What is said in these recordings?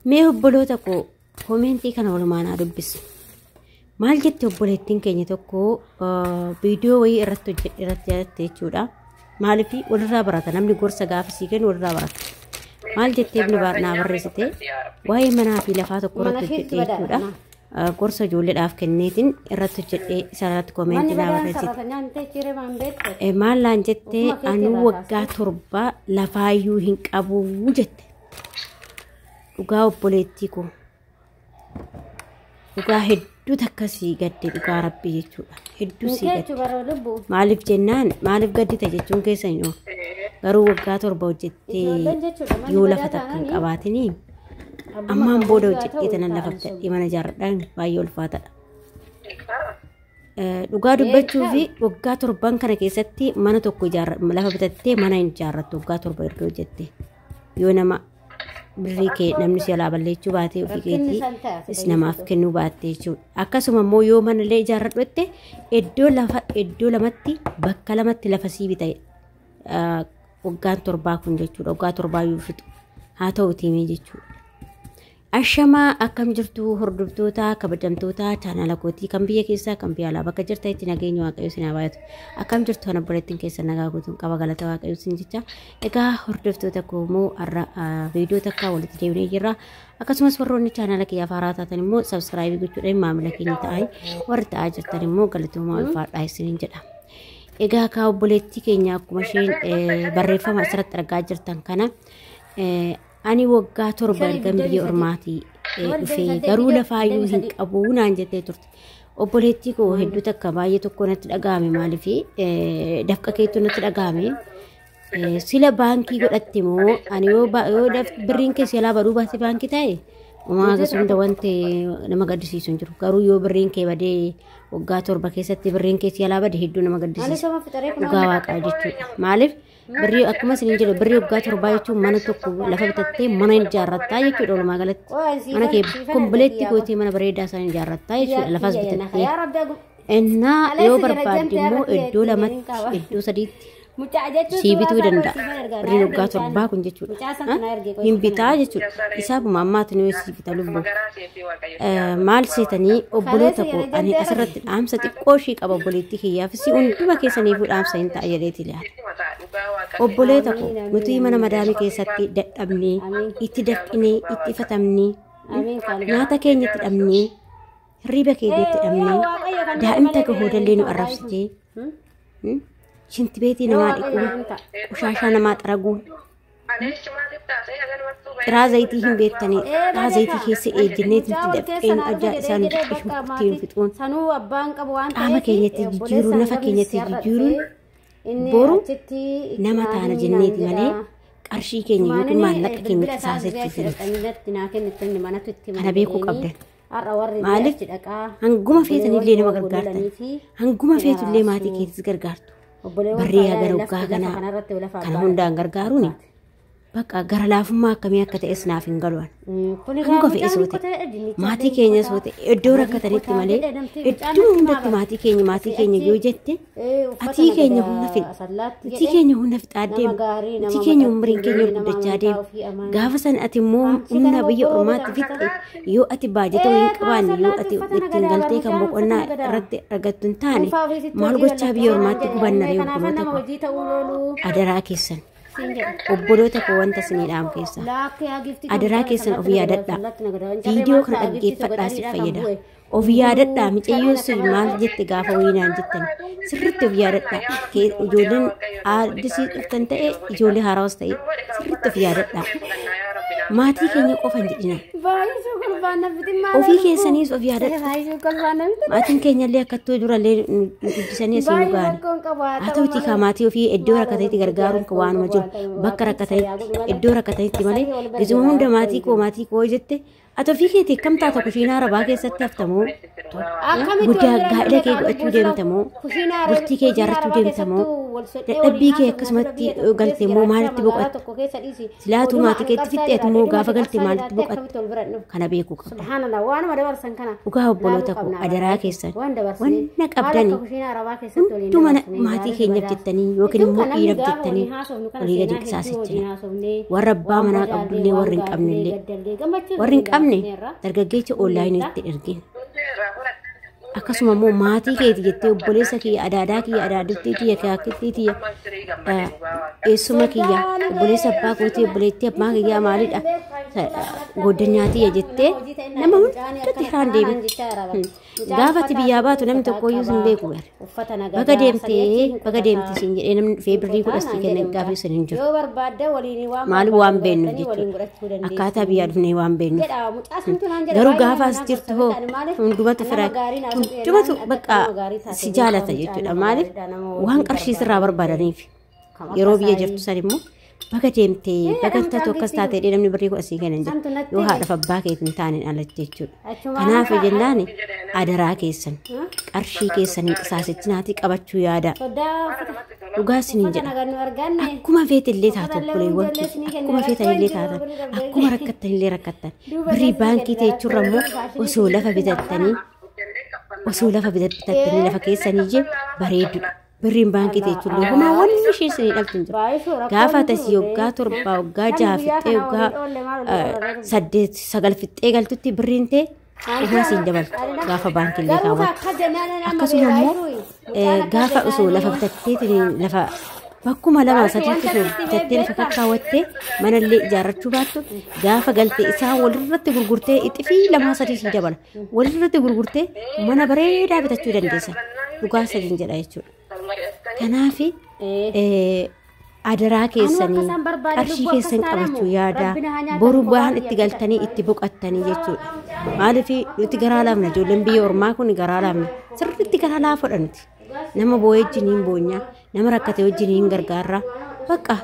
Mee obboloota koo koomeentii kana walumaan haa dubbisu. Maal jette obboleettiin keenya tokko viidiyoo wayii irratti hojjedhe irratti jette jechuudha. Maaliif walirraa barata namni gorsa gaafa sii kennu walirraa barata. Maal jettee ibni naa barreessite waa'ee manaa fi lafaa tokko irratti hojjedhe jechuudha. Gorsa ijoolleedhaaf kenneetiin irratti hojjedhe isa irratti koomeentii naa barreessite. Maal laan jettee anuu waggaa 7 lafaayyuu hin qabu jette. Dhugaa obboleettii koo. Dhugaa hedduu takka sii gadde dhugaa rabbii jechuudha. Hedduu sii gadde. Maaliif jennaan maaliif gaddita jechuun keessa hin oolu. Garuu waggaa 7 hojjettee yoo lafa takka hin qabaatinii ammaan booda hojjettee tanan lafa bitadhee mana ijaarradhaan baay'ee ulfaataadha. Dhugaa dubbachuu fi waggaa 7 kana keessatti mana tokko lafa bitattee mana hin ijaarrattu waggaa 7 erga hojjette. Yoo nama birrii kee namni si jalaa balleechuu baatee ofii keetii is namaaf kennuu baatte jechuudha. Akkasuma immoo yoo mana illee ijaarradhu jette iddoo lafa iddoo lamatti bakka lamatti lafa sii bita waggaan 7 kun jechuudha. Waggaa 7 yoo fixu haa ta'u tiimee jechuudha. Ashamaa akkam jirtu hordoftoota kabajamtoota chaanaala kootii kan biyya keessaa kan biyya alaa bakka jirtanitti nageenya waaqayyo isin haa baay'atu. Akkam jirtu kana obboleettiin keessa nagaa guutuun qaba galata waaqayyo isin jecha. Egaa hordoftoota koo immoo har'a viidiyoo takka walitti deebinee jirra. Akkasumas warroonni chaanaala kiyyaaf haaraa taatan immoo sabskiraayibii gochuudhaan maamila keenya ta'aa warri ta'aa jirtan immoo galatoomaa ulfaadhaa isiniin jedha. Egaa kaa obboleettii keenya akkuma isheen barreeffama asirratti argaa jirtan kana ani waggaa 7 ergan biyya ormaatii dhufee garuu lafaayyuu hin qabu naan jettee turte. Obboleettii koo hedduu takka baay'ee tokko natti dhaga'ame maaliif dafqa keettu natti dhaga'ame. Sila baankii godhatte moo ani yoo birriin kee silaa baduu baate baankii ta'e homaa hagas hunda wanti nama gaddisiisu hin jiru. Garuu yoo birriin kee badee waggaa 7 keessatti birriin kee silaa bade hedduu nama gaddisiisa. Dhugaa waaqaa jechuudha. Maaliif birrii akkuma isin jedhu birrii waggaa 7 jechuun mana tokko lafa bitattee mana ijaarrattaa jechuudha walumaa galatti. Mana kee kompileetti gootee mana bareedaa isaan ijaarrattaa jechuudha lafas bitattee. Innaa yoo barbaadde immoo iddoo lamatti iddoo sadiitti sii bituu danda'a. Birriin waggaa 7 kun jechuudha. Hin bitaa jechuudha. Isaabuma ammaati nuyi sii bita lubbu. Maal seetanii obboloota koo ani asirratti dhaamsa xiqqoo ishii qaba obboleettii kiyyaafis hunduma keessaniifuu dhaamsa hin ta'a jedheeti ilaala. Obboleeta koo nuti mana madaamii keessatti dadhabnee itti dafqinee itti ifatamnee nyaata keenya itti dhabnee hirriba keenya itti dhabnee daa'imta gahoodallee nu arrabsitee shintibeetii namaa dhiquu qoshaashaa namaa xaraguu xiraa zayitii hin beektanii xiraa zayitii keessa eejjennee itti dafqee nu ajaa isaa nu dhiqee shunkurtii nu fixuun qaama keenyatti jijjiiruun nafa keenyatti jijjiiruun boru nama taana jenneeti malee qarshii keenya yookiin maallaqa keenya qisaasechuuf miti. Kana beekuu qabdan. Maaliif hanguma feetanillee nama gargaartan hanguma feetullee maatii keetis gargaartu. Barree gara waggaa kana hundaan gargaaruun bakka gara laafummaa akkamii akka ta'es naaf hin galu. Hanga fe'es yoo ta'e maatii keenyas yoo ta'e iddoo rakkatanitti malee iddoo hundatti maatii keenya yoo jette atii keenya humna fixi atii keenya humna fixaa deemu atii keenya umriin keenya ol guddachaa deemu gaafa san ati immoo humna biyya ormaatti fixxe yoo ati baajata hin qabaanne yoo ati ittiin galtee kan boqonnaa irratti argattu hin taane maal gochaa biyya ormaatti gubanna ree obboloota koo adaraa keessan. Obboloota koo wanta isinii dhaamu keessaa adaraa keessan of yaadadhaa. Viidiyoo kana dhaggeeffadhaa si fayyada. Of yaadadhaa micayyoo sun maal jette gaafa wayinaan jettan sirriitti of yaadadhaa. Ijoolleen addisii dhuftan ta'e ijoollee haarawas ta'e sirriitti of yaadadhaa. Maatii keenya qofa hin jedhina. Ofii keessaniis of yaadadhaa. Maatiin keenyallee akkattuu durallee nu guddisanii asii nu ga'an. Haa ta'utii kaa maatii ofii iddoo rakkatanitti gargaaruun kan waanuma jiru bakka rakkatanitti iddoo rakkatanitti malee gizuma hunda maatii koo maatii koo jette Ati ofii keetii akkam taata kushiinaa arabaa keessatti haftamoo? Guddaa gaa'ela kee godhachuu deemtamoo? Bultii kee ijaarrachuu deemtamoo? Dadhabbii kee akkasumatti galte immoo maalitti boqotta? Silaatuu maatii keetti fixxeetu immoo gaafa galte maalitti boqotta? Kana beekuu qabda. Dhugaa obboloota koo adaraa keessan wanna qabdanii hunduma maatii keenyaaf jettanii yookiin immoo dhiiraaf jettanii olii gadi qisaasechina. Warra abbaa manaa qabdullee warri hin qabnellee warri hin qabne dargaggeessa onlaayiniitti ergin. Akkasuma immoo maatii keeti jettee obboleessa kiyya adaadaa kiyya adaadittii kiyya kaakittii kiyya eessuma kiyya obboleessa abbaa kootii obboleettii abbaa kiyyaa maalidha goddanyaa tiyya jettee nama hundatti hiraan deebiin. Gaafa ati biyyaa baatu namni tokkoyyuu sin beeku bare. Baga deemtee baga deemte siin jedhee namni dhufee birrii kudha sii kenna gaafa sun hin jiru. Maaliif waan beennuuf jechuudha. Akkaataa biyyaa dhufnee waan beennuuf. Garuu gaafa as jirtu hoo hundumatu fira hundumatu bakka si jaalata jechuudha. Maaliif waan qarshii sirraa barbaadaniif yeroo biyya jirtu san immoo baga deemtee baga taatu akkas taatee namni birrii kudha sii kenna hin jiru. Yoo haadhaaf abbaa keetiin hin taaneen alatti jechuudha. Kanaaf jennaan adaraa keessan qarshii keessan hin qisaasechinaatii qabachuu yaada. Dhugaa isiniin jedha. Akkuma feetillee taatu obboleewwan kiyya akkuma feetanillee taatan akkuma rakkattanillee rakkattan birrii baankii teechurra immoo osoo lafa bitattanii osoo lafa bitattanii lafa keessanii jee bareedudha. Birriin baankii teechullee homaa wanni ishee isinii dhaltu hin jiru. Gaafa tasii waggaa 7 waggaa 6 fixxee waggaa 8 9 fixxee galtutti birriin tee homaa siin dabaltu gaafa baankiillee kaawwattu. Akkasuma immoo gaafa osoo lafa bitatteetiin lafa bakkuma 2 3 osoo bitattee lafa kakkaawwattee manallee ijaarrachuu baattu gaafa galte isaan walirratti gurgurtee ixifii 2 3 siin dabala. Walirratti gurgurtee mana bareedaa bitachuu dandeessa. Dhugaa sadiin jedha jechuudha. Kanaaf adaraa keessanii qarshii keessan qabachuu yaada boru waan itti galtanii itti boqottanii jechuudha. Maaliif nuti garaa laafna ijoolleen biyya ormaa kun garaa laafna sirriitti garaa laafoodha nuti. Nama boo'ee wajjin hin boonyaa nama rakkate wajjin hin gargaarra bakka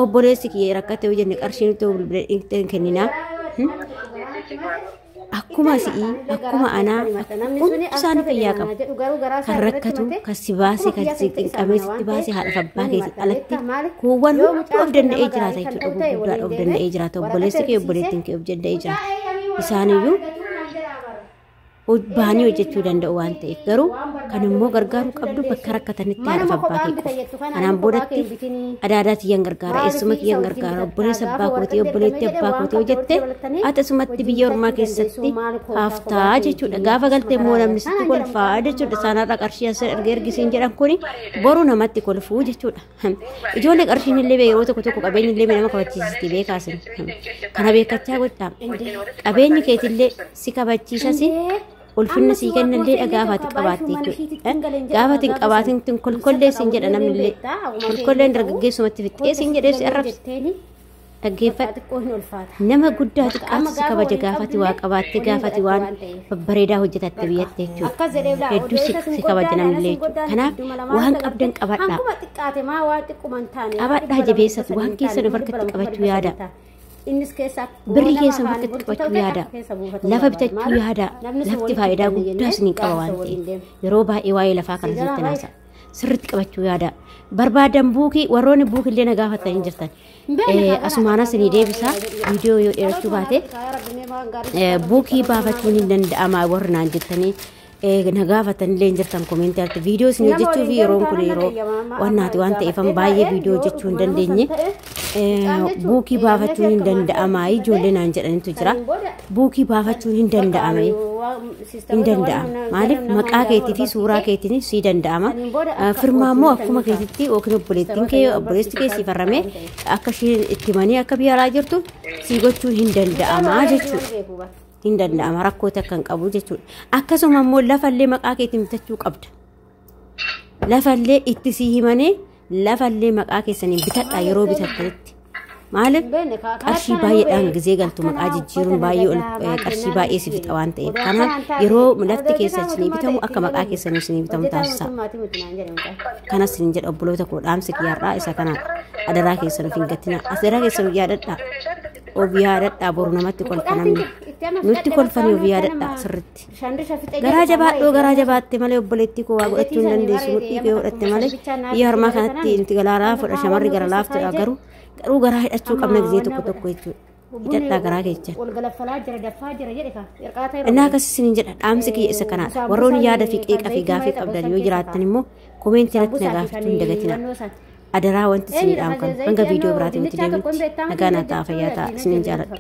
obboleessi kiyya rakkate yoo jenne qarshii nuti kenninaa. Akkuma si'ii akkuma anaa hundi isaanii fayyaa qabu. Kan rakkatu kan si baase kan si xinqamee sitti baase haadhaaf abbaa keetiin alatti kuuwwan hundi of danda'ee jiraata jechuudha. Gurguddaadha of danda'ee jiraata. Obboleessi kee obboleettiin kee of danda'ee jiraata. Isaaniyyuu baanii hojjechuu danda'u waan ta'eef garuu kan immoo gargaaruu qabdu bakka rakkatanitti haadhaaf abbaa kee qofa. Kanaan boodatti adaadaa tiyyan gargaara, eessuma kiyyan gargaara, obboleessa abbaa kootii, obboleettii abbaa kootii hojjette akkasumatti biyya ormaa keessatti haftaa jechuudha. Gaafa galte immoo namni sitti kolfaa jechuudha. Isaanirraa qarshii as erga ergisiin jedhan kuni boru namatti kolfuu jechuudha. Ijoollee qarshiin illee yeroo tokko tokko qabeenyi illee nama kabachiisisti beekaasin. Kana beekachaa godhaa. Qabeenyi keetillee si kabachiisasi. Ulfinna sii kennallee gaafati qabaatte jechuudha. Gaafati hin qabaatin tun kolkollee siin jedha namnillee. Kolkolleen dargaggeessumatti fixxee siin jedhee si arrabsa. Dhaggeeffadhu. Nama guddaa xiqqaatu si kabaja gaafati waa qabaatte gaafati waan babbareedaa hojjetatte biyyatti jechuudha. Hedduu si kabaja namnillee jechuudha. Kanaaf waan qabdan qabadhaa. Qabadhaa jabeessatu waan keessan of harkatti qabachuu yaada. Birrii keessan harkatti qabachuu yaada. Lafa bitachuu yaada. Lafti faayidaa guddaa isiniin qaba waan ta'eef yeroo baay'ee waa'ee lafaa kana isinitti naasa. Sirriitti qabachuu yaada. Barbaadan buukii warroonni buukillee na gaafatanii jirtan. Asumaanas ni deebisa viidiyoo yoo dheerachuu baate buukii baafachuun hin danda'ama warri naan jettanii na gaafatanillee hin jirtan koomeentii irratti viidiyoo isin hojjechuu fi yeroon kun yeroo wannaati waan ta'eefan baay'ee viidiyoo hojjechuu hin dandeenye buukii baafachuun hin danda'ama ijoollee naan jedhanitu jira. Buukii baafachuun hin danda'ama hin danda'ama. Maaliif maqaa keetii fi suuraa keetiin sii danda'ama. Firmaa immoo akkuma keetitti yookiin obboleettiin kee obboleessi kee sii farramee akka isheen itti manii akka biyya alaa jirtu sii gochuun hin danda'ama jechuudha. Hin danda'ama rakkoo takka hin qabu jechuudha. Akkasuma immoo lafallee maqaa keetiin bitachuu qabda. Lafallee itti sii himanii lafallee maqaa keessaniin bitadhaa yeroo bitattanitti. Maaliif qarshii baay'eedhaan gizee galtu maqaa jijjiiruun baay'ee ol qarshii baay'ee si fixa waan ta'eef. Kanaaf yeroo lafti keessa isinii bitamu akka maqaa keessanii isinii bitamu taasisaa. Kanas isin jedha obboloota koo dhaamsi kiyyaarraa isa kana adaraa keessan of hin gatina. Adaraa keessan of yaadadhaa. Of yaadadhaa boru namatti kolfa namni. Nutti kolfanii of yaadadha sirritti. Garaa jabaadhoo, garaa jabaatte malee obboleettii koo waa godhachuu hin dandeessu. Mudhii kee godhatte malee biyya harmaa kanatti nuti garaa laafuudha, shamarri gara laaftudha, garuu garaa hidhachuu qabna gizee tokko tokko jechuudha. Hidhadhaa garaa keechan. Innaa akkas isiniin jedha, dhaamsi kiyya isa kanaadha. Warroonni yaada fi qeeqa fi gaafii qabdan yoo jiraattan immoo comment irratti na gaafachuu hin dagatinaa. Adaraa, wanti isinii dhaamu kan hanga viidiyoo biraatiin itti deebinutti nagaa naa ta'a, fayyaa ta'a, isiniin jaaladha.